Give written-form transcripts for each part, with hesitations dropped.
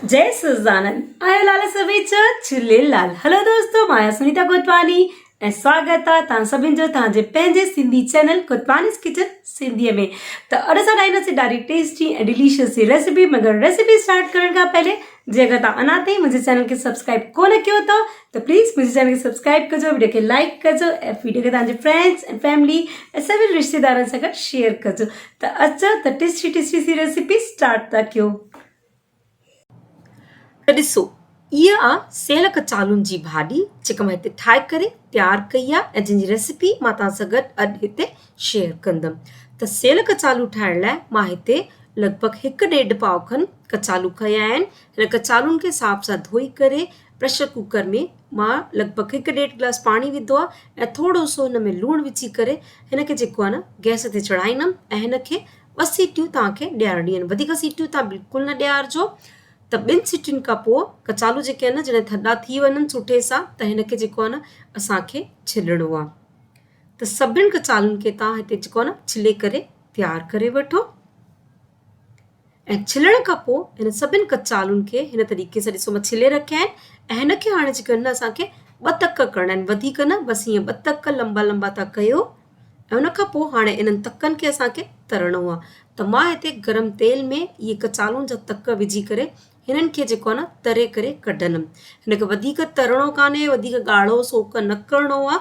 جئي سزانند آيو لال سويچ جهوليلال هلو دوستو مان آهيان سنيتا گوتواني ۽ سواگت آ توهان سڀن جو توهان جي پنهنجي سنڌي چينل گوتوانيز ڪچن سنڌي ۾ ته اڄ اسان ٺاهينداسين ڏاڍي ٽيسٽي ۽ ڊيليشس سي ريسيپي مگر ريسيپي اسٽارٽ ڪرڻ کان پهلي جي اگر توهان اڃا تائين منهنجي چينل کي سبسڪرائب ڪونه ڪيو اٿو ته پليز منهنجي چينل کي سبسڪرائب ڪجو وڊيو کي لائڪ ڪجو ۽ وڊيو کي توهان جي فرينڊس ۽ فيملي ۽ سڀني رشتيدارن سان گڏ شيئر ڪجو ته اچو ته ٽيسٽي ٽيسٽي سي ريسيپي اسٽارٽ ٿا ڪيون. ته ڏسو اها آ سيل ڪچالن جي ڀاڄي جيڪا مان هتي ٺاهي ڪري تيار ڪئي آ ۽ جنهن جي ريسيپي مان توهان سان گڏ اڄ هتي شيئر ڪندم ته سيل ڪچالو ٺاهڻ لاء مان هتي لڳ ڀڳ هڪ ڏيڍ پاء کن ڪچالو کنيا آهن. هن ڪچالن کي صاف سان ڌوئي ڪري پريشر ڪوڪر ۾ مان لڳ ڀڳ هڪ ڏيڍ گلاس پاڻي وڌو آهي ۽ ٿورو سو هن ۾ لوڻ وجهي ڪري هن کي جيڪو آهي نه گئس تي چڙهائيندم ۽ هن کي ٻه سيٽيون توهان کي ڏيارڻيون آهن وڌيڪ سيٽيون توهان بلڪل نه ڏيارجو ته ٻن سيٽين کان پوء ڪچالو جيڪي آهن نه جڏهن ٿڏا ٿي وڃن سٺي سان ته هن کي جيڪو آهي نه اسان کي ڇلڻو آهي ته سڀني ڪچالن کي توهان هتي جيڪو آهي نه ڇلي ڪري تيار ڪري وٺو ۽ ڇلڻ کان پوء هن سڀني ڪچالن کي هن طريقي سان ڏسو مان ڇلي رکيا آهن ۽ هن کي هاڻي جيڪو آهي نه اسان کي ٻه تڪ ڪرڻا آهن وڌيڪ نه بس هيئن ٻه تڪ لمبا لمبا ٿا ڪيو ۽ ان کان پوء هاڻي انهن تڪن کي اسان کي ترڻو آهي ته مان هتي گرم تيل ۾ اهي ڪچالن جا تڪ وجهي ڪري هنن کي جيڪو آهي نه تري ڪري ڪڍندم هن کي وڌيڪ ترڻو ڪانهي وڌيڪ ڳاڙهو سوڪ نه ڪرڻو آهي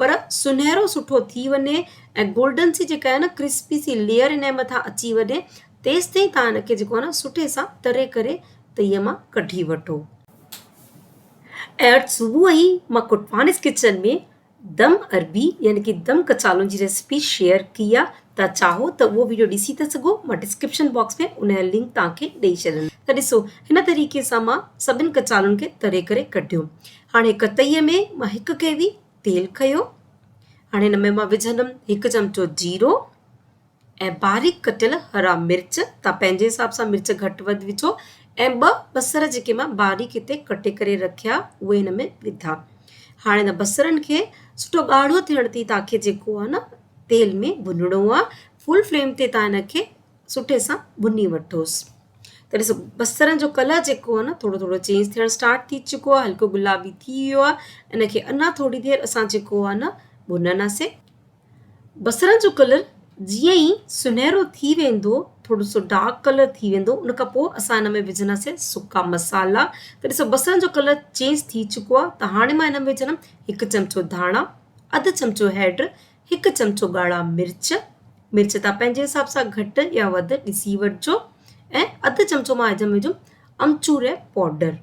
پر سنهرو سٺو ٿي وڃي ۽ گولڊن سي جيڪا آهي نه ڪرسپي سي ليئر هن جي مٿان اچي وڃي تيستائين توهان هن کي جيڪو آهي نه سٺي سان تري ڪري تئي مان ڪڍي وٺو. ۽ اڄ صبح ئي مان ڪٽوانس ڪچن ۾ دم عربي يعني ڪي دم ڪچالون جي ريسپي شيئر ڪئي آ توهان چاهو ته اهو ويڊيو ڏسي ٿا سگهو مان ڊسڪرپشن باڪس ۾ ان جا لنڪ توهان کي ڏئي ڇڏندم ته ڏسو هن طريقي سان مان سڀن ڪچالن کي تري ڪري ڪڍيو هاڻي هڪ تئي ۾ مان هڪ ڪيوي تيل کنيو هاڻي هن ۾ مان وجهندم هڪ چمچو جيرو ۽ باريڪ ڪٽيل هرا مرچ تان پنهنجي حساب سان مرچ گهٽ وڌ وجهو ۽ ٻه بصر جيڪي مان باريڪ هتي ڪٽي ڪري رکيا اهي هن ۾ وڌا هاڻي هن بصرن کي سٺو ڳاڙهو ٿيڻ تائين تان کي جيڪو آهي نه تيل ۾ ڀنڻو آهي فل فليم تي تان هن کي سٺي سان ڀني وٺوس ته ڏسو بصرن جو ڪلر جيڪو آهي نه ٿورو ٿورو چينج ٿيڻ اسٽارٽ ٿي چڪو آهي هلڪو گلابي ٿي ويو آهي ان کي اڃا ٿوري دير اسان جيڪو آهي نه ڀننداسين بصرن جو ڪلر جيئن ئي سنهرو ٿي ويندو ٿورو سو ڊارڪ ڪلر ٿي ويندو ان کان پوء اسان ان ۾ وجهنداسين سڪا مصالحا ته ڏسو بصرن جو ڪلر چينج ٿي چڪو آهي ته هاڻي مان ان ۾ وجهندم هڪ چمچو ڌاڻا اڌ چمچو هيڊ هڪ چمچو ڳاڙها مرچ مرچ تان پنهنجي حساب سان گهٽ يا وڌ ڏسي وٺجو ۽ اڌ چمچو مان وجهندم امچور پائوڊر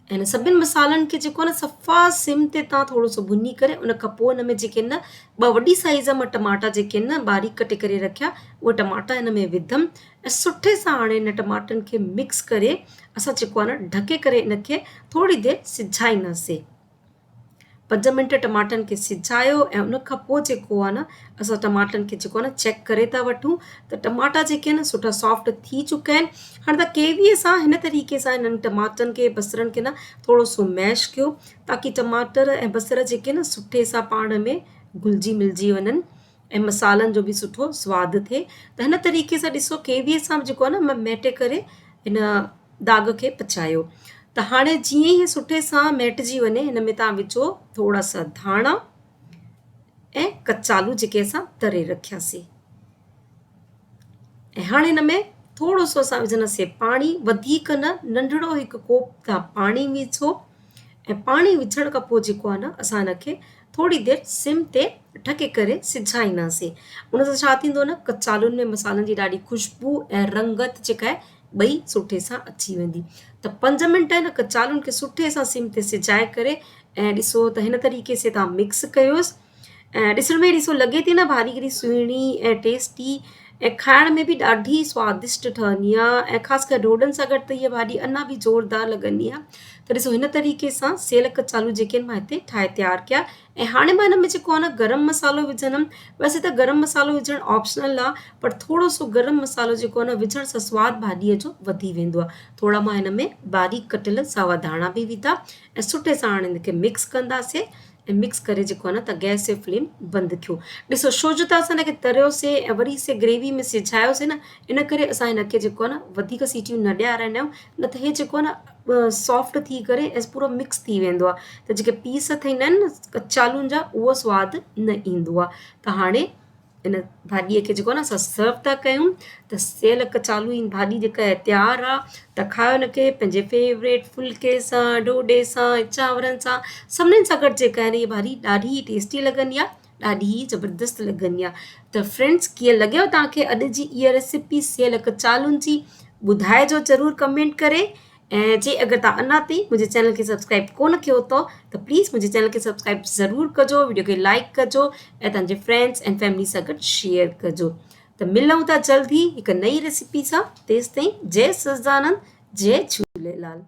۽ هن سڀني مصالحن کي جيڪو آهي نه صفا سم تي تان ٿورو سو ڀڃي ڪري ان کان پوء ان ۾ جيڪي آهن نه ٻه وڏي سائيز جا مان ٽماٽا جيڪي آهن نه باريڪ ڪٽي ڪري رکيا اهي ٽماٽا هن ۾ وڌم ۽ سٺي سان هاڻي هن ٽماٽن کي مڪس ڪري اسان جيڪو آهي نه ڍڪي ڪري ان کي ٿوري دير سجهائينداسين. پنج منٽ ٽماٽن کي سجهايو ۽ ان کان پوء جيڪو آهي نه اسان ٽماٽن کي جيڪو آهي نه چيڪ ڪري ٿا وٺون ته ٽماٽا جيڪي آهن سٺا سافٽ ٿي چڪا آهن هاڻي ته ڪيوي سان هن طريقي سان هنن ٽماٽن کي بصرن کي نه ٿورو سو ميش ڪيو تاڪي ٽماٽر ۽ بصر جيڪي آهن سٺي سان پاڻ ۾ گهلجي ملجي وڃن ۽ مصالحن جو به سٺو سواد ٿئي ته هن طريقي سان ڏسو ڪيوي سان به جيڪو آهي نه ميٽي ڪري هن داغ کي پچايو ته هاڻي جيئن ئي سٺي سان ميٽجي وڃي هن ۾ توهان وجهو ٿورا سا ڌاڻا ۽ ڪچالو جيڪي اسان تري رکياسين ۽ هاڻي هن ۾ ٿورو سو اسان وجهنداسين پاڻي وڌيڪ نه ننڍڙو هڪ ڪوپ توهان پاڻي وجهو ۽ پاڻي وجهڻ کان پوء جيڪو آهي نه اسان هن کي ٿوري دير سم تي ڍڪي ڪري سجهائينداسين ان سان ڇا ٿيندو نه ڪچالن ۾ مصالحن جي ڏاڍي خوشبو ۽ رنگت جيڪا آهي ٻئي سٺي سان اچي ويندي ته پنج منٽ هن ڪچالن کي سٺي سان سم تي سجهائي ڪري ۽ ڏسو ته هن طريقي سي تان مڪس ڪيوس ۽ ڏسڻ ۾ ڏسو لڳي ٿي نه ڀاڄي ڪيڏي سهڻي ۽ ٽيسٽي ۽ کائڻ ۾ به ڏاڍي سوادشٽ ٺهندي آهي ۽ خاص ڪري ڍوڍن سان گڏ ته هيء ڀاڄي اڃا به زوردار لڳندي آهي ته ڏسو هن طريقي سان سيل ڪچالو جيڪي آهن مان هتي ٺاهي تيار ڪيا ۽ هاڻي مان هن ۾ جيڪو آهي نه گرم مصالحو وجهندم ويسي ته گرم مصالحو وجهڻ آپشنل آهي پر ٿورو سو گرم مصالحو جيڪو آهي نه وجهڻ سان سواد ڀاڄيء جو وڌي ويندو آهي ٿورا مان هن ۾ باريڪ ڪٽيل ساوا ڌاڻا به وڌا ۽ سٺي سان هاڻي هن کي مڪس ڪنداسين. ۽ مڪس ڪري جيڪو آهي نه ته گئس جو فليم بند ڪيو. ڏسو ڇو جو ته اسان هن کي تريوسي ۽ وري سي گريوي ۾ سجهايوسي نه ان ڪري اسان هن کي جيڪو آهي نه وڌيڪ سيٽيون نه ڏيارائيندا آهيون نه ته هي جيڪو آهي نه سافٽ ٿي ڪري ۽ پورو مڪس ٿي ويندو آهي ته جيڪي پيس ٿيندا آهن نه ڪچالن جا اهو سواد نه ايندو آهي ته هاڻي ان ڀاڄيء کي جيڪو آهي نه اسان سرو ٿا ڪيون ته سيل ڪچالو جي ڀاڄي جيڪا آهي تيار آهي ته کايو ان کي پنهنجي فيوريٽ ڦلڪي سان ڍوڍي سان چانورن سان سڀنين سان گڏ جيڪا آهي اها ڀاڄي ڏاڍي ئي ٽيسٽي لڳندي آهي ڏاڍي ئي زبردست لڳندي آهي ته فرينڊس ڪيئن لڳيو توهان کي اڄ جي اها ريسيپي سيل ڪچالن جي ٻڌائجو ضرور ڪمينٽ ڪري ۽ جي اگر توهان اڃا تائين منهنجي چينل کي سبسڪرائب ڪونه ڪيو اٿو ته پليز منهنجي چينل کي سبسڪرائب ضرور ڪجو ويڊيو کي لائڪ ڪجو ۽ توهان جي فرينڊس ۽ فيملي سان گڏ شيئر ڪجو ته ملون ٿا جلد ئي هڪ نئين ريسيپي سان تيستائين جي سچدانند جي جهوليلال.